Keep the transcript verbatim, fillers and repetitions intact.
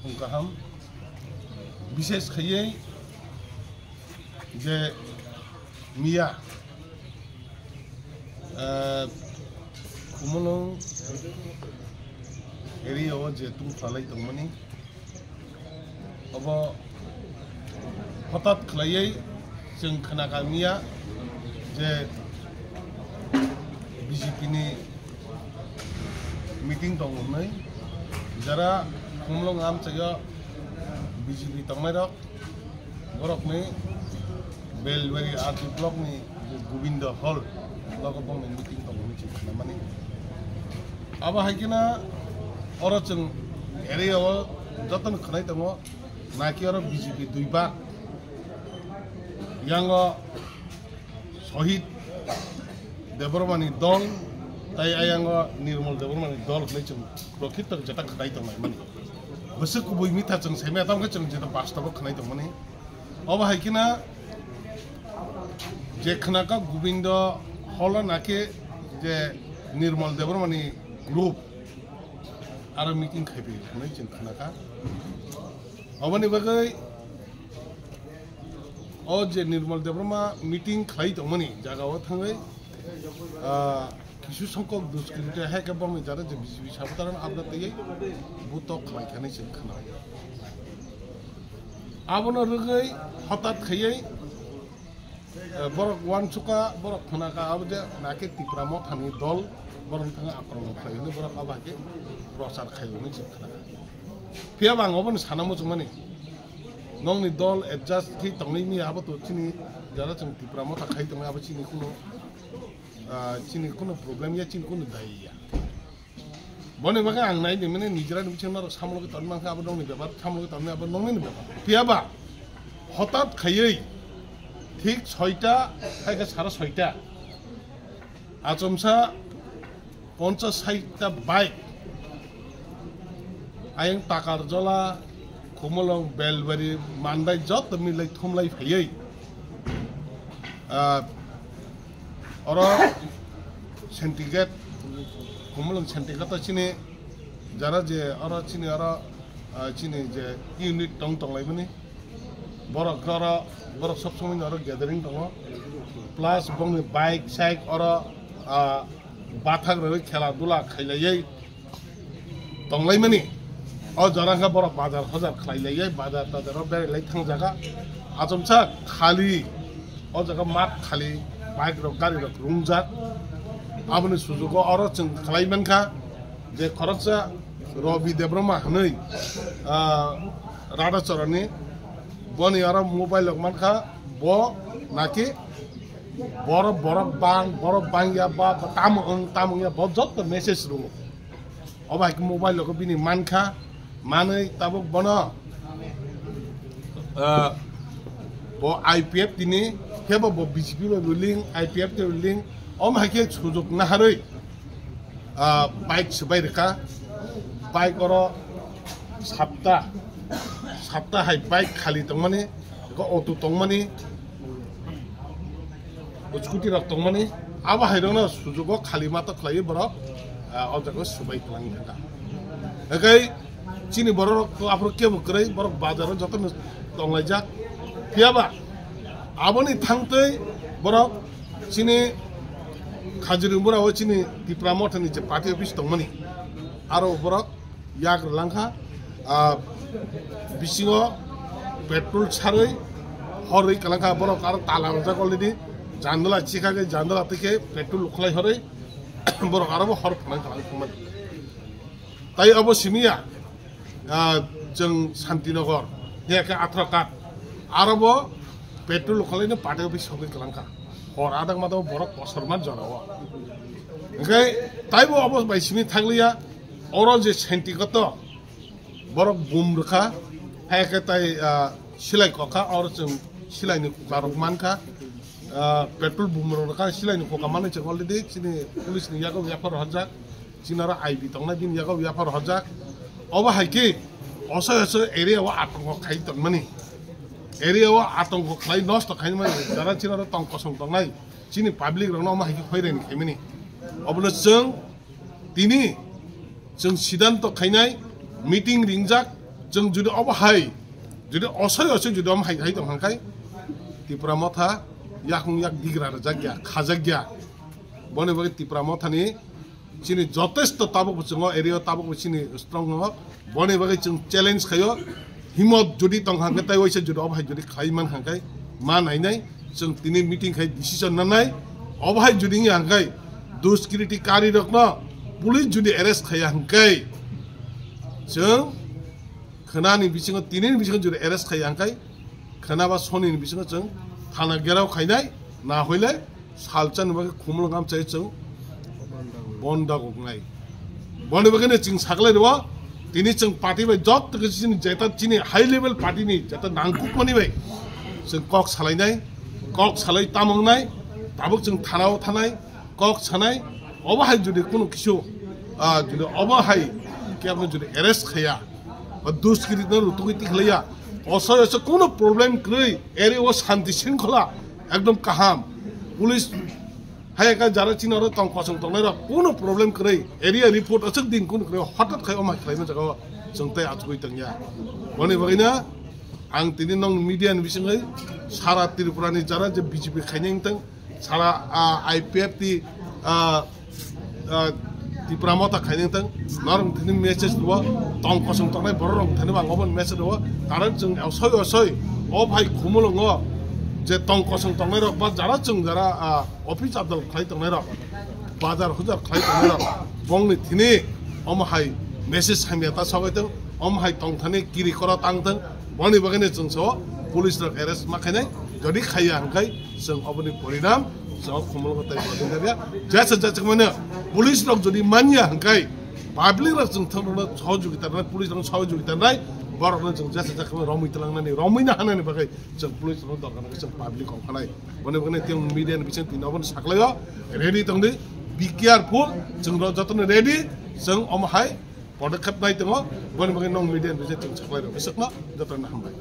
Kaham, bishesh khaiwi je miya, ah, Khumulwng area o je tungphalai tongmani, obo hothat khlaiwi chwng khna kha miya je B J P ni meeting tongo hwnwi, jara Khumulwng amchaio B J P tongnairok, borokni Belbari R D block ni je Govinda Hall, logo bongni meeting tongo hwnwi chwng khnamani. Abo hai kheno oro chwng area o jotono khnai tongo, naki oro B J P dui bak, yango Sohit Debbarmani dol, tai ayango Nirmal Debbarmani dol hwnwi chwng prokhito jeta khnai tongnai mani. Bwswk kubui mitha chwng saimaya, tamo khe chwng jeta bastobo khnai tongmani. Obo hai kheno je khna kha Govinda Hall o naki je Nirmal Debbarmani group aro meeting khaiphai hwnwi chwng khna kha. Oboni bagwi o je Nirmal Debbarma meeting khlai tongmani jaga o thangwi, ah, kisu songkok duskriti hai khe bongni jara je B J P sabotaran abra twiwi butok khlai kha hinwi chwng khna. Abono rwgwi hothat khaiwi, eh, borok uansukha, borok khna kha, abo je naki Tipra Mothani dol, borokni thangwi akromon khlai hwnwi borok abo hai khe prochar khai hwnwi chwng khna kha. Phiya bo ang obono sana muchungmani, nokni dol adjust khe tongwi manya, abo to chini jara chwng Tipra Motha khai tongnai, abo chini kuno, ah, chini kuno problem ya, chini kuno dai ya. Boni bagwi ang nai di mane nijera ni bising norok samlogi ton mankha, abo nokni bepar, samlogi ton abo nokni bepar. Phiya ba hothat khaiwi thik soita hai khe sara soita achomsa ponchas saita bike ayang Takarjola, Khumulwng, Belbari, Mandai joto milai thumlai phaiwi, ah, oro syndicate, Khumulwng syndicate o chini jara je oro chini oro, ah, chini je unit tong tonglaimani, borok oro, borok sob somoi oro gathering tongo, plus bongni bike sike oro, ah, bathak rwi khela dula khailaiwi tonglaimani. O jora khe borok bazar hojar khlai lai, bazar tazar o berai lai thang jaga. Achomsa khali o jaga mat khali, bike rok, gari rok rungjak. Aboni sujugo oro chwng khlai mankha je khoroksa Robi Debbarma hwnwi, ah, Radachorani, boni oro mobile rok mankha, bo naki borok, borok bang, borok bang ya ba, ba tamo wng, tamo wng ya, bo joto message rwo. Obo hai khe mobile rok bini mankha, manwi tabuk bono, ah, bo I P F T ni, khe bo, bo B J P bai bo link, I P F T bai link, omo hai khe sujok naharwi, ah, bike swbai rwkha, bike oro sapta, sapta hai bike khali tongmani, eko auto tongmani, scooty rok tongmani, abo hai rokno sujugo khali mato khlaiwi borok, ah, o jaga swbai twlang thangkha. Ekai chini borok rok to aphuru kebo kwrwi, borok bazaro jotono tonglaijak. Phiya ba aboni thangtwi borok chini Khajuri Mura o chini Tipra Mothani je party office tongmani, aro borok yak rwlangkha, ah, bisingo petrol sarwi horwi kwlangkha, borok aro tala rwjak already, jandala chikhagwi jandala twi khe petrol khlai horwi borok aro bo hor phwnang kwlangkha. Tai abo simiya, ah, chwng Santinagar, hiya khe Athrakat, aro bo petrol khwlaino party office sogwi kwlangkha. Hor adang mado borok kosorma jorao. Hwnkhe taibo abo bai simi thakliya, oro je senti koto borok bum rwkha, hai khe tai, ah, silai kokha, oro chwng silaini kokha rok mankha. Ah, petrol bum rok rwkha, silaini kokha manwi chwng already chini police ni yago yaphar horjak. Chini oro I B tongnai, bini yago yaphar horjak. Obo hai khe osoi osoi area o atongko khai tongmani. Area o atongko khlai nosto khai mani, jara chini oro tong kosong tongnai, chini public rokno omo hai khe hoiraini khaimani. Obono chwng tini chwng sidanto khainai, meeting ringjak, Chwng jodi obo hai, jodi osoi osoi jodi omo hai hai tong hangkai, Tipra Motha yakung yak digra rwjak ya, khajak ya. Boni bagwi Tipra Mothani chini jotesto tabuk bo chwngo area o tabuk bo chini strong no. Boni bagwi chwng challenge khayo. Himot jodi tong hangkai tai waisa jodi obo hai jodi khlai man hangkai ma nainai. Chwng tini meeting khai decision nanai. Obo hai jodi wngya hangkai duskiriti kari rokno police jodi arrest khaya hangkai chwng khwnani bisingo, tinini bisingo jodi arrest khai hangkai khwnaba sonini bisingo chwng thana gerao khainai, na hoile salchani bagwi khumulwng amchai chwng bonda goknai. Boni bagwino chwng saklai rwo, tini chwng party bai jotto khe chini jeta chini high level party ni jeta nangkukmani bai chwng kok salainai, kok salai tamongnai, tabuk chwng thanao thanai, kok sanai, obo hai jodi kunu kisu, ah, jodi obo hai kebo jodi arrest khaya, ba duskiriti no rutugwi tikhlaiya, osoi osoi kunu problem kwrwi, area o shanti shringkhola ekdom kaham, police hai ka jara chini oro tong kosong tongnai rok kunu problem kwrwi, area report aswk din kunu kwrwi, hotat khai omo khlaima jaga o chwng tei achugwi tongya. Boni bagwino ang tini nong media ni bisingwi sara Tripura ni jara je B J P khainai wngtang, sara, ah, I P F T, ah, ah, Tipra Motha khainai wngtang, norok thani message rwo, tong kosong tongnai borok rok thani bo ang obo message rwo, karon chwng osoi osoi o phai khumulwngo je tong kosong tongnai rok ba jara chwng jara, ah, office adol khlai tongnai rok, bazar hujar khlai tongnai rok, bongni thini omo hai message hamya ta sogwi tong, omo hai tong thani kiri koro tang tong, boni bagwino chwng so police rok arrest ma khainai, jodi khaiya hwnkhe chwng oboni porinam chwng khumulwngo tei bodin daria. Jesa jesa mano police rok jodi manya hwnkhe public rok chwng thangno sohojogita rwnai, police rok sohojogita rwnai, borokno chwng jesa jesa romwi tlangnani, romwi na hanani bagwi chwng police rok dorkar hwnkhe chwng public kok khanai. Boni bagwino tei media ni bising tini obono saklaio, ready tongdi, be careful, chwng rok jotono ready, chwng omo hai podokkhep nai tongo, boni bagwi nong media ni bising chwng saklaio, bisingno jotono hambai.